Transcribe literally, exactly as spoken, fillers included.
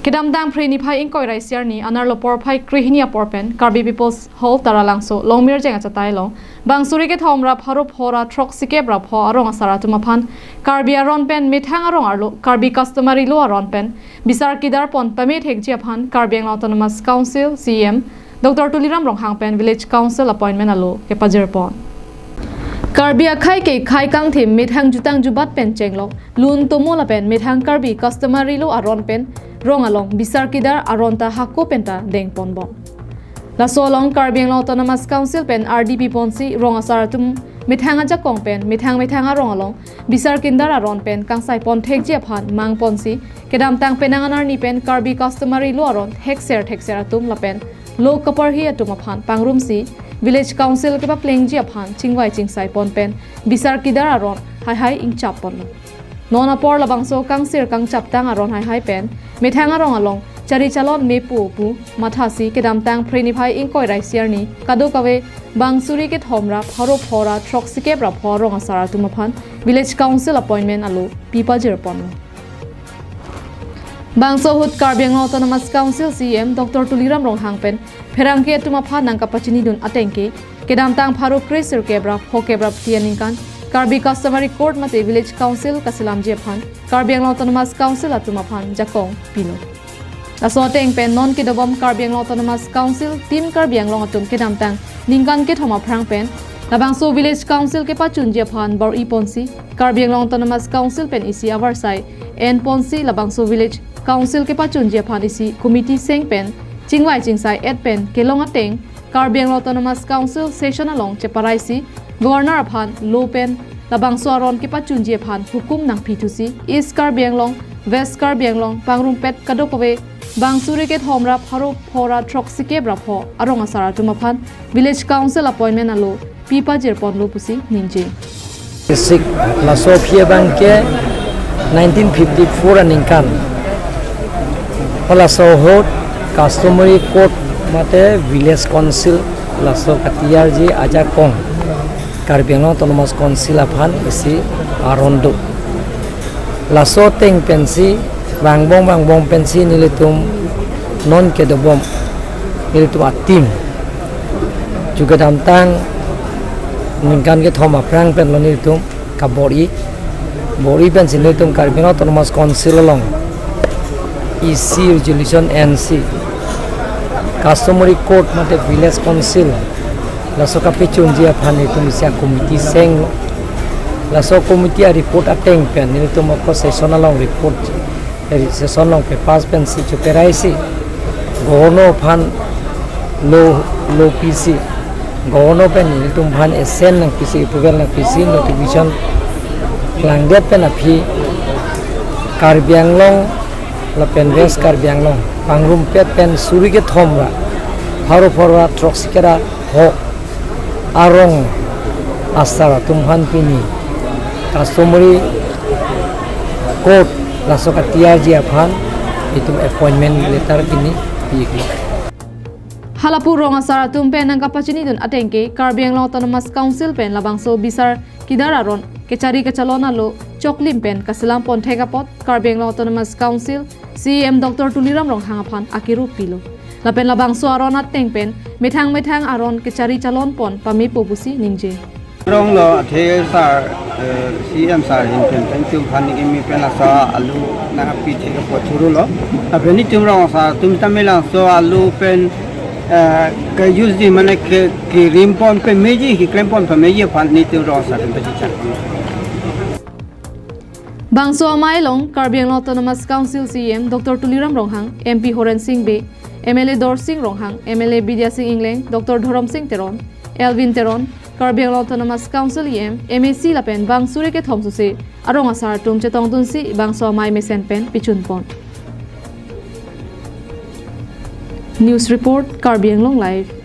Kedamtang Phre niphai ingkoi ra isi arni anerlo porphai krehini apor pen Karbi People's Hall Taralangso Longmirjeng achatai along bang suri kethom ra pharo pho ra throksikep ra pho arong asar atum aphan Karbi aron pen methang arong arlo Karbi customary law aron pen bisar kidar pon pamethekji aphan Karbi Anglong Autonomous Council C E M Doctor Tuliram Ronghang pen Village Council appointment alo kepajir pon. Karbi akhei ke khei kangthim methang jutang jubat pen chenglok, lun tomo lapen methang Karbi customary law aron pen rong along bisar kidar aron ta hako pen ta deng pon bom. Laso along Karbi Anglong Autonomous Council pen R D P ponsi rong asar atum methang ajakong pen methang methang arong along bisar kidar aron pen kangsai pon thekji aphan mang ponsi kedamtang penang an arni pen Karbi customary law aron thekser thekser atum lapen law kaparhi atum aphan pangrumsi Village Council kepaplengji aphan chingvai chingsai pon pen bisar kidar aron haihai ingchap ponlo. Non apor labangso kangsir kangchaptang aron haihai pen methang arong along chari chalon mepo pu mathasi kedamtang Phre niphai ingkoi ra isi arni kadokave bang suri kethom ra pharo pho ra throksikep ra pho arong asar atum aphan Village Council appointment alo pipajir ponlo. Bangso ahut Karbi Anglong Autonomous Council C E M Doctor Tuliram Ronghang pen pherangke atum aphan nangkapachinidun ateng ke kedamtang pharo kre sirkep ra phokep ra phli aningkan Karbi Customary Court mate Village Council kaselamji aphan Karbi Anglong Autonomous Council atum aphan jakong pilo. Laso ateng pen non kedobom Karbi Anglong Autonomous Council Team Karbi Anglong atum kedamtang ningkan kethom aphrang pen labangso Village Council kepachunji aphan bor-i ponsi Karbi Anglong Autonomous Council pen isi avarsai en ponsi labangso Village Council kepachunji aphan isi committee seng pen chingvai chingsai et pen kelong ateng Karbi Anglong Autonomous Council session along cheparaisi Governor aphan law pen labangso aron kepachunji aphan hukum nangpithusi East Karbi Anglong, West Karbi Anglong, pangrumpet kadokave bang suri kethom ra pharo pho ra throksikep ra pho arong asar atum aphan Village Council appointment alo pipajir ponlo pusi ningje. Sik laso aphi abang ke nineteen fifty-four aningkan. Laso ahut Customary Court mate Village Council laso katiyarji ajakong Karbi Anglong Autonomous Council aphan isi aron do. Laso ateng pensi vangbom vangbom pensi nelitum non kedobom nelitum a-team. Ju kedamtang ningkan kethom aphrang pen lo nelitum kabor-i. Bor-i pensi nelitum Karbi Anglong Autonomous Council along isi resolution ensi Customary Court mate Village Council laso kapachunji aphan nelitum isi a-committee senglo. Laso committee a-report ateng pen nelitum ako session along report, eh, session along pepas pensi cheparaisi Governor aphan law, law pisi Governor pen nelitum aphan assent nangpisi, approval nangpisi, notification langdet pen aphi Karbi Anglong lapen West Karbi Anglong pangrumpet pen suri kethom ra pharo pho ra throksikep ra pho arong asar atum aphan pini Customary Court laso katiyarji aphan itum appointment letter pini pi. Halapu rong asar atum pen nangkapachinidun ateng ke Karbi Anglong Autonomous Council pen labangso bisar kidar aron kechari kechalon alo choklim pen kaselam pon thek apot Karbi Anglong Autonomous Council C E M Doctor Tuliram Ronghang aphan akiru pilo. Lapen labangso aron ateng pen methang methang aron kechari chalon pon pamepo pusi ningje. Rong lo athe sir, eh, C E M sir ahin pen pen tum aphan kimi pen laso alo nangpi thek apot churu lo. Aphi nelitum rong asar atum tame laso alo pen, eh, ke-use ji mane ke, kerim pon pameji, keklem pon pameji aphan nelitum rong asar atum pen chechak. Bangso amei along Karbi Anglong Autonomous Council C E M Doctor Tuliram Ronghang, M P Horen Sing Bey, M L A Dorsing Ronghang, M L A Bidya Sing Engleng, Doctor Dhorom Sing Teron, Elwin Teron, Karbi Anglong Autonomous Council E M, M A C lapen bang suri kethom sose arong asar atum chetongdunsi bangso amei mesen pen pichun pon. News report, Karbi Anglong Live.